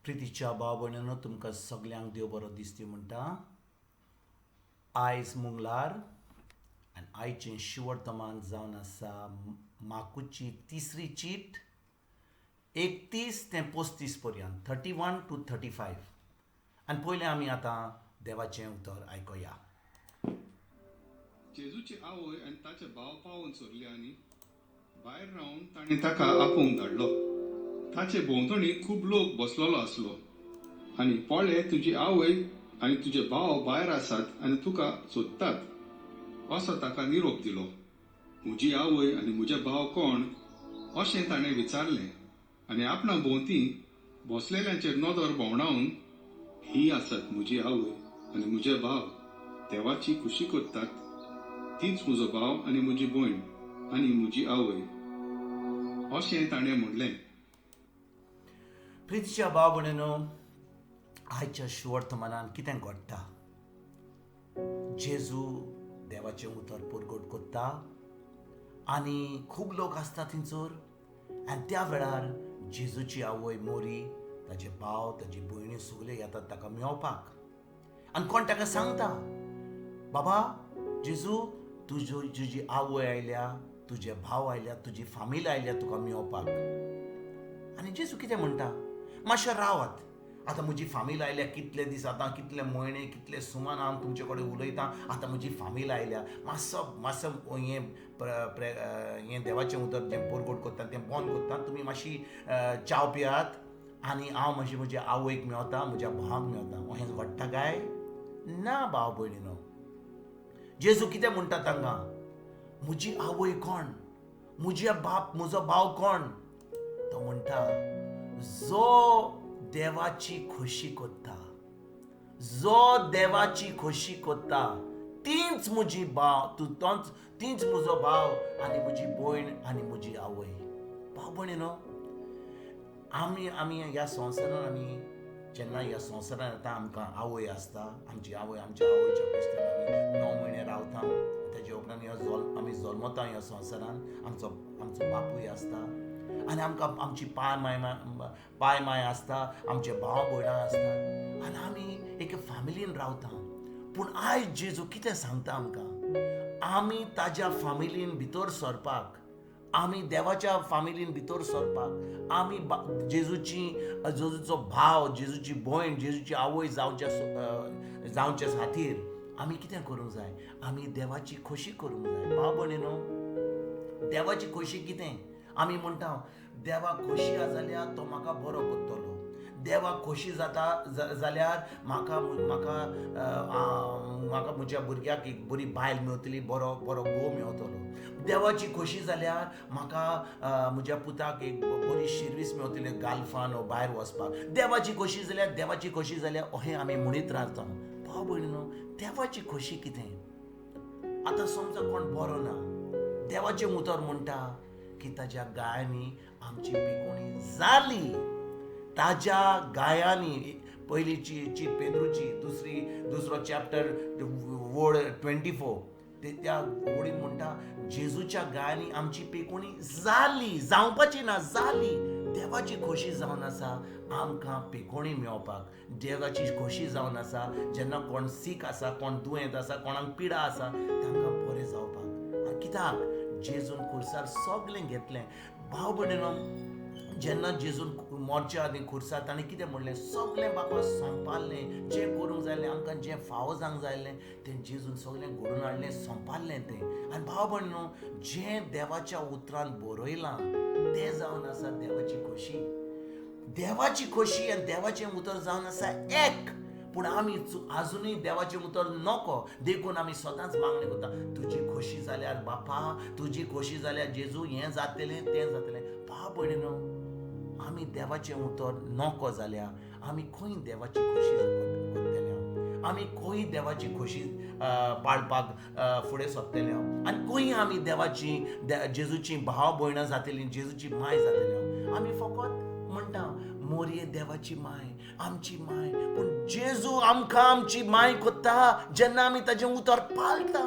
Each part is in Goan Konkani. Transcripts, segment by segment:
प्रितीच्या भाव भयणीनो, तुमकां सगल्यांक देव बरो दिसती म्हणटा. आयज मंगळार आनी आयचें शिवर्तमान जावन आसा माकुची तिसरी चीट 31 ते 35 पर्यंत, 31 टू 35. आनी पयलें आमी आतां देवाचें उतर आयकुया. जेजूची आवय आनी ताचे भाव पावून सोरले आनी भायर रावन ताणें ताका आपोवंक धाडलो. ताचे भोंवतणी खूब लोक बसलेलो आसलो आनी पळे, तुजी आवय आनी तुजे भाव भायर आसात आनी तुका सोदतात असो ताका निरोप दिलो. म्हजी आवय आनी म्हजे भाव कोण अशें ताणें विचारलें आनी आपणा भोंवती बसलेल्यांचेर नदर भोंवडावन, ही आसात म्हजी आवय आनी म्हजे भाव, देवाची खुशी करतात तीच म्हजो भाव आनी म्हजी भयण आनी म्हजी आवय अशें ताणें म्हणलें. प्रितीच्या भाव भयणीनो, आयच्या शिवर्तमानान कितें घडटा? जेजू देवाचें उतर परगट करता आनी खूब लोक आसता थंयसर. आनी त्या वेळार जेजूची आवय मोरी, ताजे भाव, ताजी भयणी सगळे येतात ताका मेळपाक. आनी कोण ताका सांगता, बाबा जेजू, तुजो तुजी आवय आयल्या, तुजे भाव आयल्या, तुजी फामील आयल्या तुका मेळपाक. आनी जेजू कितें म्हणटा, मातशें रावात, आतां म्हजी फामील आयल्या, कितले दीस आतां, कितले म्हयने, कितले सुमान हांव तुमचे कडेन उलयतां, आतां म्हजी फामील आयल्या, मातसो मातसो हें हें देवाचें उतर जें परगट करता तें बंद करता, तुमी मातशी च्याव पियात आनी हांव मातशी म्हज्या आवयक मेवता, म्हज्या भावाक मेवता. अशें घडटा काय ना भाव भयणीनो? जेजू कितें म्हणटा तांकां, म्हजी आवय कोण, म्हज्या बाप, म्हजो भाव कोण? तो म्हणटा, जो देवाची खोशी करता, जो देवाची खोशी करता तीच म्हजी भाव, तूं तोच, तीच म्हजो भाव आनी म्हजी भयण आनी म्हजी आवय. भाव भयणीनो, आमी आमी ह्या संवसारान, आमी जेन्ना ह्या संवसारान येता आमकां आवय आसता, आमची आवय, आमच्या आवयच्या कुस्तान आमी 9 म्हयने रावता. तेजे उपरांत ह्या आमी जल्मता ह्या संवसारान, आमचो आमचो बापूय आसता आनी आमकां आमची पाय माय पाय माय आसता, आमचे भाव भयणां आसतात आनी आमी एके फामिलीन रावता. पूण आयज जेजू कितें सांगता आमकां, आमी ताज्या फामिलीन भितर सरपाक, आमी देवाच्या फामिलीन भितर सरपाक, आमी जेजूची, जेजूचो भाव, जेजूची भयण, जेजूची आवय जावच्या जावच्या खातीर आमी कितें करूंक जाय, आमी देवाची खोशी करूंक जाय. भाव भयणीनो, देवाची खोशी कितें? आमी म्हणटा देवाक खोशी आसा जाल्यार तो म्हाका बरो करतलो, देवाक खोशी जाता जाल्यार म्हाका म्हाका म्हाका म्हज्या भुरग्याक एक बरी बायल मेवतली, बरो बरो घोव मेवतलो. देवाची खोशी जाल्यार म्हाका म्हज्या पुताक एक बरी शिर्वीस मेवतली गाल्फान वो भायर वचपाक. देवाची खोशी जाल्यार, देवाची खोशी जाल्यार अहें आमी म्हणीत रावता. भाव भयणीनो, देवाची खोशी कितें? आतां समजा कोण बरो ना, देवाचें उतर म्हणटा की ताज्या गायांनी आमची पिकोणी जाली. ताज्या गायांनी, पयलीची चीट पेद्रूची दुसरो चॅप्टर वड 24, ते त्या वडीन म्हणटा जेजूच्या गायांनी आमची पिकोणी जाली, जावपाची ना, जाली. देवाची खोशी जावन आसा आमकां पिकोणी मेळपाक. देवाची खोशी जावन आसा जेन्ना कोण सीक आसा, कोण दुयेंत आसा, कोणाक पिडा आसा, तांकां बरें जावपाक. आनी कित्याक जेजून खुर्सार सगळें घेतलें. भाव भयणीनो, जेन्ना जेजून मोरच्या आदीं खुर्सार ताणें कितें म्हणलें, सगळें बापा सोंपारलें, जें करूंक जाय आसलें आमकां, जें फावो जावंक जाय आसलें तें जेजून सगळें घडोवन हाडलें, सोंपारलें तें. आनी भाव भयणीनो, जें देवाच्या उतरान बरयलां तें जावन आसा देवाची खोशी. देवाची खोशी आनी देवाचें उतर जावन आसा एक. पूण आमी आजुनूय देवाचें उतर नको, देखून आमी सदांच मागणी करता, तुजी खोशी जाल्यार बापा, तुजी खोशी जाल्यार जेजू, हें जातलें तें जातलें. भाव भयणीनो, आमी देवाचें उतर नको जाल्यार आमी खंय देवाची खोशी करतले? आमी खंय देवाची खोशी पाळपाक फुडें सरतले? आनी खंय आमी देवाची, जेजूची भाव भयणां जातली, जेजूची माय जातली? आमी फकत म्हणटा मोरये देवाची माय, आमची माय. पूण जेजू आमकां आमची माय करता जेन्ना आमी ताजें उतर पाळटा.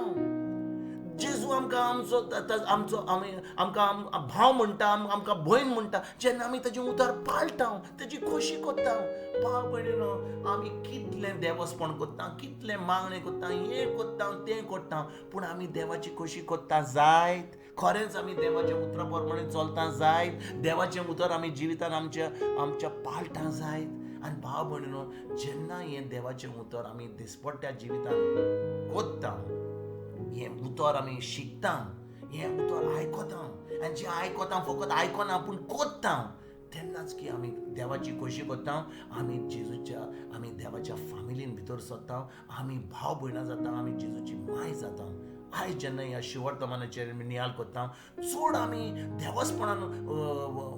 जेजू आमकां आमचो आमचो आमी आमकां भाव म्हणटा, आमकां भयण म्हणटा जेन्ना आमी ताजें उतर पाळटा, ताजी खोशी करता. भाव भयणीनो, आमी कितलें देवस्पण करता, कितलें मागणें करता, हें करता तें करता, पूण आमी देवाची खोशी करता जायत? खरेंच आमी देवाच्या उतरा प्रमाणे चलता जायत? देवाचें उतर आमी जिवितान आमच्या आमच्या पाळटा जायत? आनी भाव भयणीनो, जेन्ना हें देवाचें उतर आमी दिसपट्ट्या जिवितान कोत्ता, हें उतर आमी शिकता, हें उतर आयकता, आनी जें आयकता फकत आयकना पूण कोत्ता, तेन्नाच की आमी देवाची खोशी करता, आमी जेजूच्या आमी देवाच्या फामिलीन भितर सरता, आमी भाव भयणां जाता, आमी जेजूची माय जाता. आयज जेन्ना ह्या शिवर्तमानाचेर आमी नियाळ करता, चड आमी देवस्पणान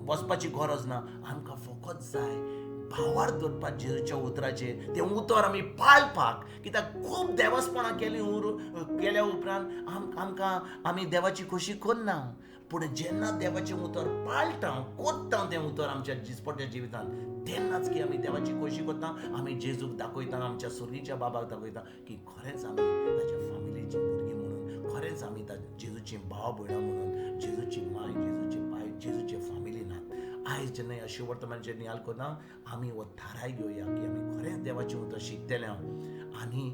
वचपाची गरज ना. आमकां फकत जाय भावार दवरपाक जेजूच्या उतराचेर, तें उतर आमी पाळपाक. कित्याक खूब देवस्पणां केली केल्या उपरांत आमकां आमी देवाची खोशी करना. पूण जेन्ना देवाचें उतर पाळटा, कोत्ता तें उतर आमच्या दिसपट्ट्या जिवितांत, तेन्नाच की आमी देवाची खोशी करता, आमी जेजूक दाखयता, आमच्या सुर्गीच्या बाबाक दाखयता की खरेंच आमी ताच्या फामिलीची भुरगीं म्हणून, खरेंच आमी जेजूची भाव भयणां म्हणून, जेजूची माय, जेजूची बाय, जेजूचे फामिलीन. आयज जेन्ना ह्या शिवर्तमानाचेर नियाळ करता, आमी हो थाराय घेवया की आमी खरेंच देवाचें उतर शिकतले आनी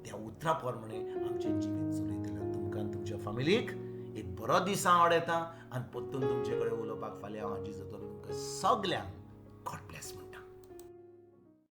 त्या उतरा प्रमाणे आमचें जिवीत चलयतले. तुमकां तुमच्या फामिलीक एक बरो दीस हांव आडयता आनी परतून तुमचे कडेन उलोवपाक फाल्यां हांव हाजीर जातलो. तुमकां सगल्यांक गॉड ब्लेस म्हणटा.